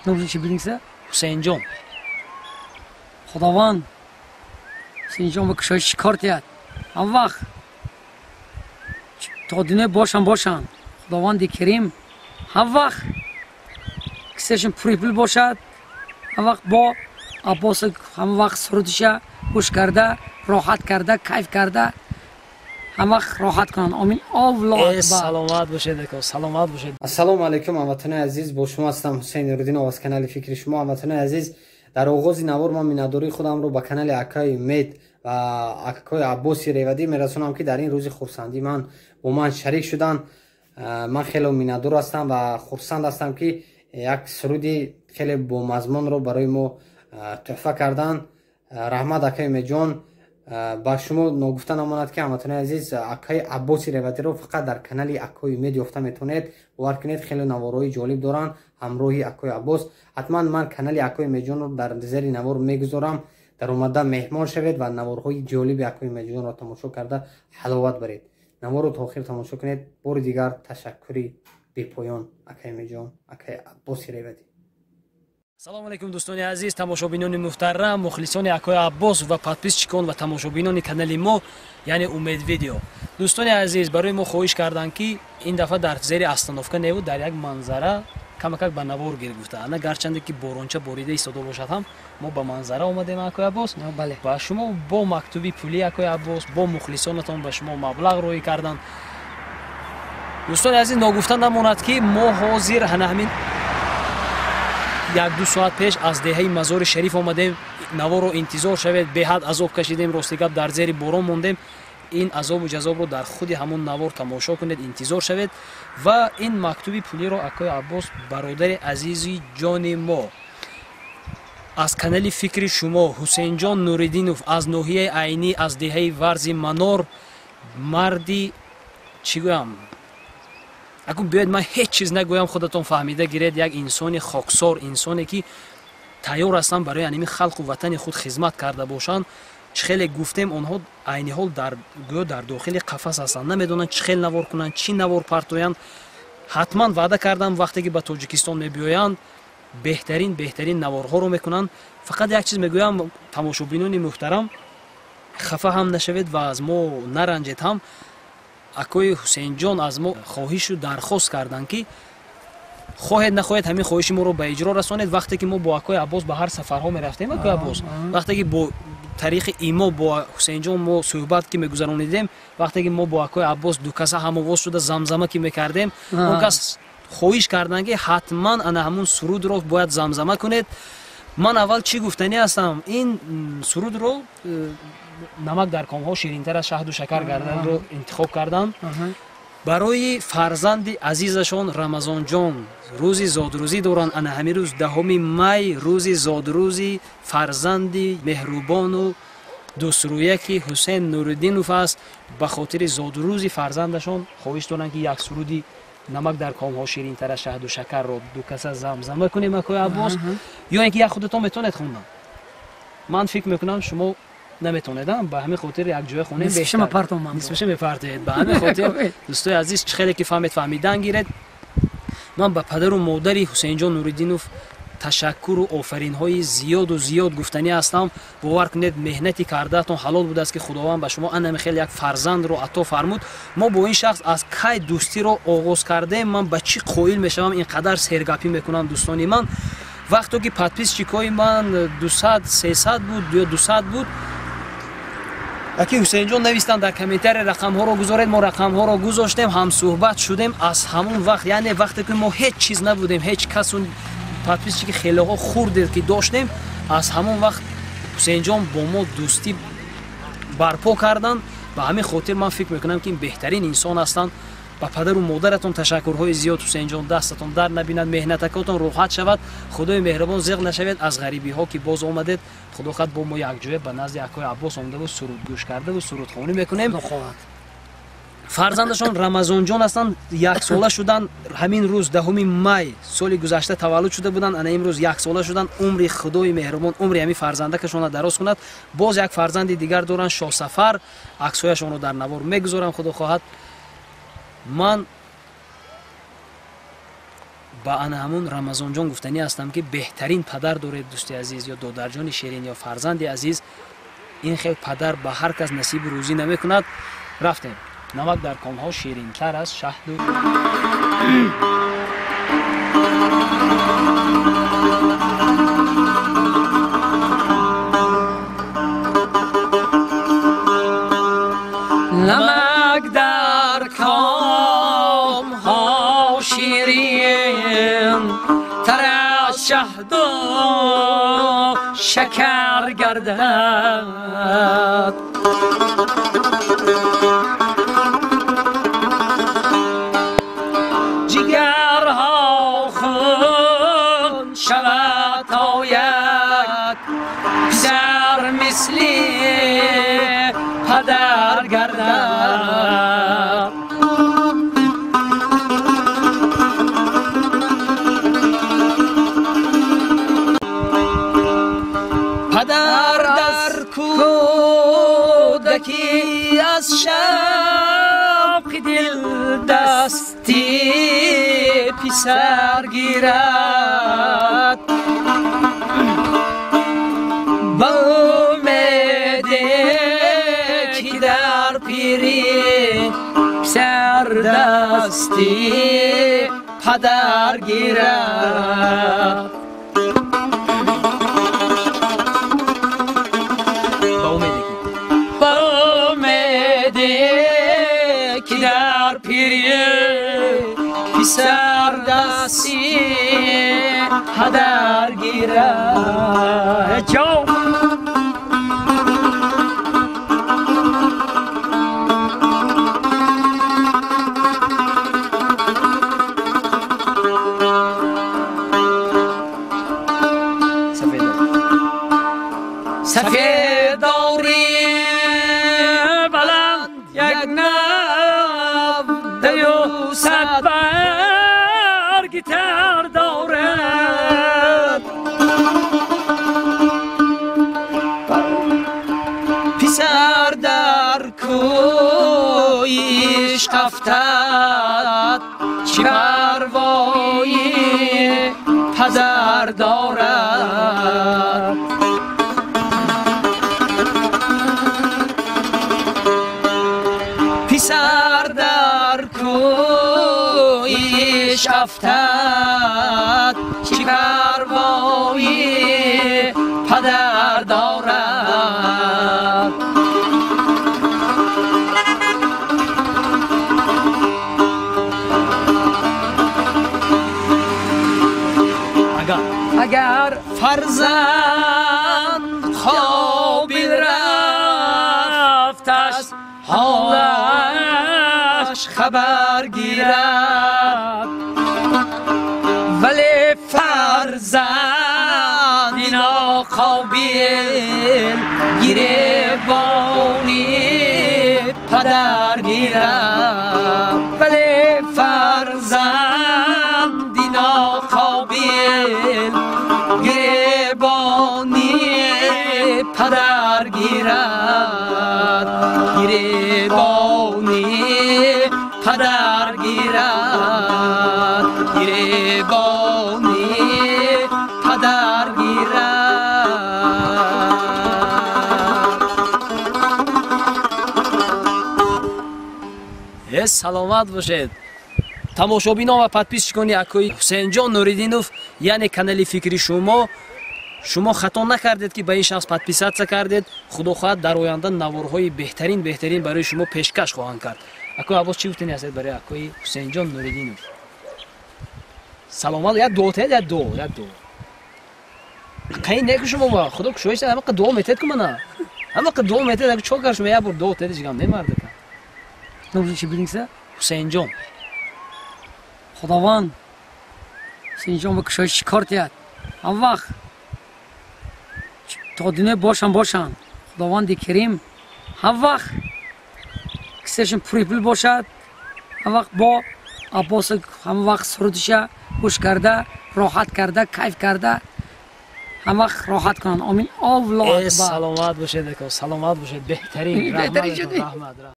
Номашон чӣ бидингса? Ҳусейнҷон. Худованд Ҳусейнҷон ба кушоиши кор диҳад. Ҳам вақт то дунё бошанд бошанд. Худованди Керим ҳам вақт кисашон пури пул бошад, ҳам вақт бо Аббос ҳам вақт сурудиша гӯш карда, роҳат карда, кайф карда, ҳам вақт роҳат кунанд. Омин. Аллоҳу акбар. Саломат бошед ако, саломат бошед. Ассалому алайкум ҳамватанони азиз, бо шумо ҳастам Ҳусейн Нуриддинов аз канали Фикри Шумо. Ҳамватанони азиз, дар оғози навор ман миннатдории худамро ба канали акаи Умед ва акаи Аббоси Ревадӣ мерасонам, ки дар ин рӯзи хурсандӣ ман бо ман шарик шуданд. Ман хеле миннатдор ҳастам ва хурсанд ҳастам, ки як суруди хеле бомазмунро барои мо тӯҳфа карданд. Раҳмат, акаи Умедҷон. Ба шумо ногуфта намонад, ки ҳамватанони азиз, акаи Аббоси Ревадиро фақат дар канали акаи Умед ёфта метавонед. Бовар кунед, хеле наворҳои ҷолиб доранд ҳамроҳи акаи Аббос. Ҳатман ман канали акаи Умедҷонро дар зери навор мегузорам. Дар омада меҳмон шавед ва наворҳои ҷолиби акаи Умедҷонро тамошо карда ҳаловат баред. Наворро то охир тамошо кунед. Бори дигар ташаккури бепоён, акаи Умедҷон, акаи Аббоси Ревадӣ. Салому алайкум, дӯстони азиз, тамошобинони муҳтарам, мухлисони акои Аббос ва подписчикон ва тамошобинони канали мо, яъне Умед Видео. Дӯстони азиз, барои мо хоҳиш карданд, ки ин дафъа дар зери остановка неву дар як манзара камакак ба навор гир гуфта. Ана гарчанде ки боронча борида истода бошад ҳам, мо ба манзара омадем, акои Аббос. Ва шумо бо мактуби пулӣ, акои Аббос, бо мухлисонатон ба шумо маблағ роҳӣ карданд. Дӯстони азиз, ногуфта намонад, ки мо ҳозир ҳана ҳамин як-ду соат пеш аз деҳаи Мазори Шариф омадем. Наворро интизор шавед, беҳад азоб кашидем, рости гап, дар зери борон мондем. Ин азобу ҷазобро дар худи ҳамон навор тамошо кунед, интизор шавед. Ва ин мактуби пулиро акои Аббос, бародари азизи ҷони мо, аз канали Фикри Шумо, Ҳусейнҷон Нуриддинов аз ноҳияи Айнӣ, аз деҳаи Варзи Манор, марди чӣ гӯям, акун биёед ман ҳеҷ чиз нагӯям, худатон фаҳмида гиред. Як инсони хоксор, инсоне ки тайёр ҳастанд барои аними халқу ватани худ хизмат карда бошанд. Чӣ хеле гуфтем, онҳо айни ҳол дар гӯё дар дохили қафас ҳастанд, намедонанд чӣ хел навор кунанд, чӣ навор партоянд. Ҳатман ваъда кардам, вақте ки ба Тоҷикистон мебиёянд, беҳтарин беҳтарин наворҳоро мекунанд. Фақат як чиз мегӯям, тамошобинони муҳтарам, хафа ҳам нашавед ва аз мо наранҷед ҳам. Акои Ҳусейнҷон аз мо хоҳишу дархост карданд, ки хоҳед нахоҳед, ҳамин хоҳиши моро ба иҷро расонед. Вақте ки мо бо акои Аббос ба ҳар сафарҳо мерафтем, акои Аббос, вақте ки бо тариқи имо бо Ҳусейнҷон мо суҳбат ки мегузаронидем, вақте ки мо бо акои Аббос дукаса ҳамовоз шуда замзама ки мекардем, он кас хоҳиш карданд, ки ҳатман ана ҳамун сурудро бояд замзама кунед. Ман аввал чӣ гуфтанӣ ҳастам? Ин сурудро «Намак дар комҳо ширинтар аз шаҳду шакар гарданро» интихоб кардам барои фарзанди азизашон Рамазонҷон. Рӯзи зодрӯзӣ доранд, ана ҳамин рӯз, 10-уми май, рӯзи зодрӯзи фарзанди меҳрубону дӯстрӯяки Ҳусен Нуриддинов аст. Ба хотири зодрӯзи фарзандашон хоҳиш доранд, ки як суруди «Намак дар комҳо ширинтар аз шаҳду шакарро» дукаса замзама кунем, акои Аббос. Ё ин ки як худатон метавонед хондан? Ман фикр мекунам, шумо наметавонед, ба ҳамин хотир якҷоя хонем. Нисфаша мепартоед. Ба ҳамин хотир, дӯстои азиз, чӣ хеле ки фаҳмед, фаҳмидан гиред. Ман ба падару модари Ҳусейнҷон Нуриддинов ташаккуру офаринҳои зиёду зиёд гуфтанӣ ҳастам. Бовар кунед, меҳнати кардаатон ҳалол будааст, ки Худованд ба шумо анами хел як фарзандро ато фармуд. Мо бо ин шахс аз кай дӯстиро оғоз кардем, ман ба чӣ қоил мешавам, ин қадар сергапӣ мекунам, дӯстони ман? Вақто ки подписчикҳои ман 200, 300 буд ё 200 буд, аки Ҳусейнҷон навистанд дар комментария: «Рақамҳоро гузоред». Мо рақамҳоро гузоштем, ҳамсӯҳбат шудем. Аз ҳамон вақт, яъне вақте ки мо ҳеҷ чиз набудем, ҳеҷ касу подписчики хелеҳо хурде ки доштем, аз ҳамон вақт Ҳусейнҷон бо мо дӯстӣ барпо карданд. Ба ҳамин хотир ман фикр мекунам, ки ин беҳтарин инсон ҳастанд. Ба падару модаратон ташаккурҳои зиёд, Ҳусейнҷон, дастатон дард набинад, меҳнатакотон роҳат шавад, Худои меҳрубон, зиқ нашавед аз ғарибиҳо ки боз омадед. Худо хоҳад, бо мо якҷоя ба назди акои Аббос омадаву суруд гӯш кардаву сурудхонӣ мекунем. Фарзандашон Рамазонҷон ҳастанд, яксола шуданд ҳамин рӯз, 10-уми май соли гузашта таваллуд шуда буданд, ана имрӯз яксола шуданд. Умри Худои меҳрубон умри ҳамин фарзандакашонро дароз кунад. Боз як фарзанди дигар доранд, Шоҳсафар, аксҳояшонро дар навор мегузорам, Худо хоҳад. Ман Ба ана ҳамун Рамазонҷон гуфтанӣ ҳастам, ки беҳтарин падар доред, дӯсти азиз, ё додарҷони ширин, ё фарзанди азиз. Ин хел падар ба ҳар кас насиби рӯзӣ намекунад. Рафтем. Намак дар комҳо ширинтар аз шаҳду. Намак дар комҳо ширин тар аз шаҳду шакар гардад. Ҷигарҳо хун шавад то як писар мисли падар гардад. Падар дар кӯдакӣ аз шавқи дил дасти писар гирад. Ба умеде ки дар пирӣ писар дасти падар гирад. Ба умеде ки дар пирӣ писар дасти падар гирад. Сафедори баланд як нав даю сад барги тар дорад. Писар дар кӯи ишқ афтад, чӣ парвои падар дорад. Писар дар кӯи ишқ афтад, чӣ парвои падар дорад. Агар фарзанд қобил рафташ, ҳолаш хабар гирад. Вале фарзанди ноқобил гиребони падар гирад. Вале фарзанди ноқобил гиребони падар гирад. Гиребони падар гирад. Гиребони падар гирад. Саломат бошед. Тамошобинон ва подписчикони акои Ҳусейнҷон Нуриддинов, яъне канали фикри шумо, шумо хато накардед, ки ба ин шахс подписаться кардед. Худо хоҳад, дар оянда наворҳои беҳтарин барои шумо пешкаш хоҳанд кард. Акои Аббос, чӣ гуфтани ҳастед барои акои Ҳусейнҷон Нуриддинов? Саломат, як дуо теҳед, як дуо, як дуо. Қайин неку шумо ба худо кушоиста, ҳамақа дуо метеҳед ку мана? Ҳамақа дуо метеҳед, аку чо кар шумо як бор дуо теҳед, ҳеҷ гап не мардака. Номашон чӣ бидингса? Ҳусейнҷон. Худованд Ҳусейнҷон ба кушоиш чӣ кор теҳад? Ҳам вақт то дунё бошанд. Худованди Керим ҳам вақт кисашон пури пул бошад, ҳам вақт бо Аббос ҳам вақт сурудиша гӯш карда, роҳат карда, кайф карда, ҳам вақт роҳат кунанд. Омин. Аллоҳу акбар. Саломат бошед, ака, саломат бошед. Беҳтарин. Беҳтарин шудӣ. Раҳмат.